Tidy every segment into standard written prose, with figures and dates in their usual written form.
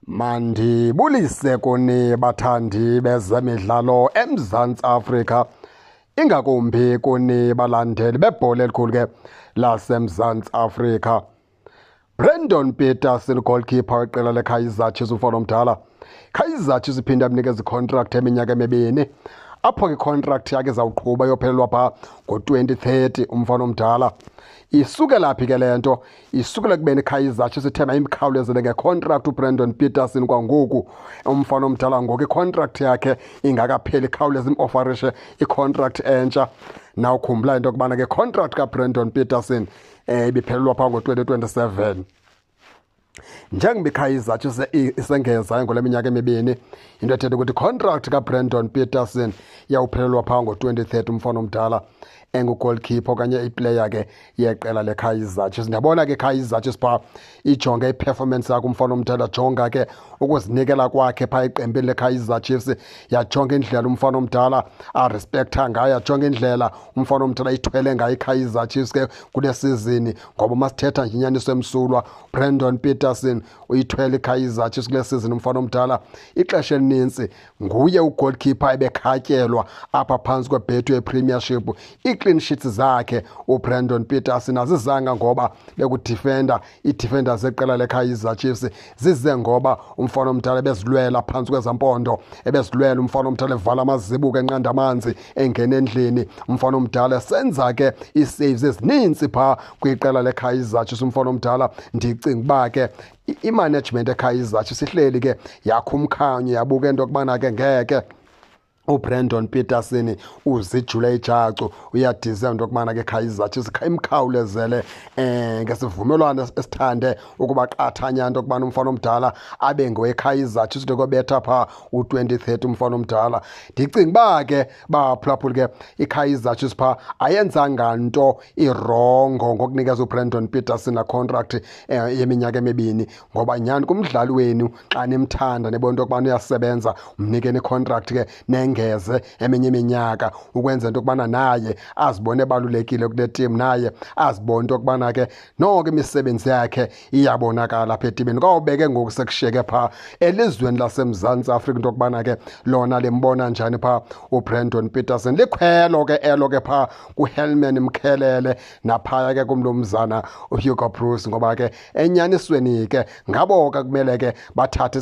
Mandibulise kuni bathandi bezemidlalo eMzantsi Afrika, ingakumbi kuni balandeli bebhola elikhulu ke laseMzantsi Afrika. Brandon Petersen, goalkeeper weqela leKaizer Chiefs, umfana omdala. Kaizer Chiefs iphinde amnikeza icontract eminyaka emibini, apho ke icontract yakhe izawuqhuba yophelelwa phaa ngo-2030. Umfana omdala, isukela phi ke le nto? Isukela kubeni iKaizer Chiefs ithe mayimkhawulezele ngecontract uBrandon Petersen kwangoku. Umfana omdala ngoku icontract yakhe ingakapheli, ikhawuleze im-ofarishe icontract entsha. Nawukhumbula into yokubana ke contract kaBrandon Petersen ibiphelelwa phaa ngo-2027. Njengoba iKaizer Chiefs isengezayo ngole minyaka emibini, into ethetha ukuthi contract kaBrandon Petersen iyawuphelelwa phaa ngo-2030. Umfana omdala engu-goalkeeper okanye iplayer ke yeqela leKaizer Chiefs. Ndiyabona ke Kaizer Chiefs phaa ijonge i-performance yakhe umfana omdala, jonga ke ukuzinikela kwakhe phaa eqembeni leKaizer Chiefs, yajonga indlela umfana omdala arespektha ngayo, yajonga indlela umfana omdala ithwele ngayo iKaizer Chiefs ke kule sizini. Ngoba masithetha nje inyaniso emsulwa, Brandon Petersen uyithwele iKaizer Chiefs kule sizini. Umfana omdala ixesha elinintsi nguye ugoalkeeper ebekhatyelwa apha phantsi kweBetway Premiership. Ii-clean sheets zakhe uBrandon Petersen azizanga ngoba bekudifenda ii-defenders zeqela leKaizer Chiefs, zize ngoba umfana omdala ebezilwela phantsi kwezampondo, ebezilwela umfana omdala evala amazibuko, enqanda amanzi engena endlini. Umfana omdala senza ke ii-saves ezininzi phaa kwiqela leKaizer Chiefs. Umfana omdala, ndicinga uba ke i-management eKaizer Chiefs ihleli ke yakho umkhanyo, yabuka into yokubana ke ngeke uBrandon Petersen uzijule ijacu, uyadize into yokubana ke Kaizer Chiefs imkhawulezele ngesivumelwano esithande ukuba qathanya into yokubana umfana omdala abe ngoweKaizer Chiefs into kobetha phaa u-2030. Umfana omdala, ndicinga uba ke baphulaphuli ke iKaizer Chiefs phaa ayenzanga nto irongo ngokunikeza uBrandon Petersen la contract yeminyaka emibini, ngoba nyhani kumdlali wenu xa nimthanda, nibona into yokubana uyasebenza, mnikeni icontract ke nengeze eminye iminyaka ukwenza into yokubana naye azibone ebalulekile kule team, naye azibone into yokubana ke noko imisebenzi yakhe iyabonakala apha etimini. Kwawubeke ngoku sekushiyeke phaa elizweni laseMzantsi Afrika into yokubana ke lona limbona njani phaa uBrandon Petersen. Likhwelo ke elo ke phaa kuHelman Mkhelele naphaya ke kumlumzana uHugo Broos, ngoba ke enyanisweni ke ngabo ke kumele ke bathathe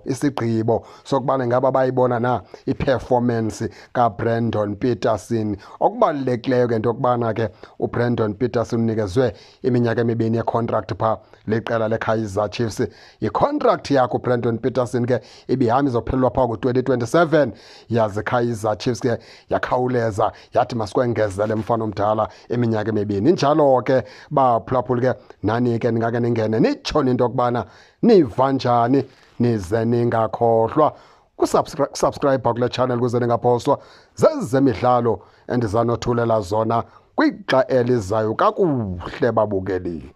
isigqibo sokubana ngaba bayibona na i-performance kaBrandon Petersen. Okubalulekileyo ke into yokubana ke uBrandon Petersen unikezwe iminyaka emibini yecontract phaa liqela leKaizer Chiefs. Icontract yakho uBrandon Petersen ke ibihamba izophelelwa phaa ngo-2027, yaze Kaizer Chiefs ke yakhawuleza yathi masikwengezele mfana omdala iminyaka emibini. Injalo ke baphulaphuli ke, nani ke ningake ningene nitsho into yokubana niva njani, nize ningakhohlwa kusubscribe kule channel ukuze ningaphoswa zezemidlalo endizanothulela zona kwixa elizayo. Kakuhle babukeli.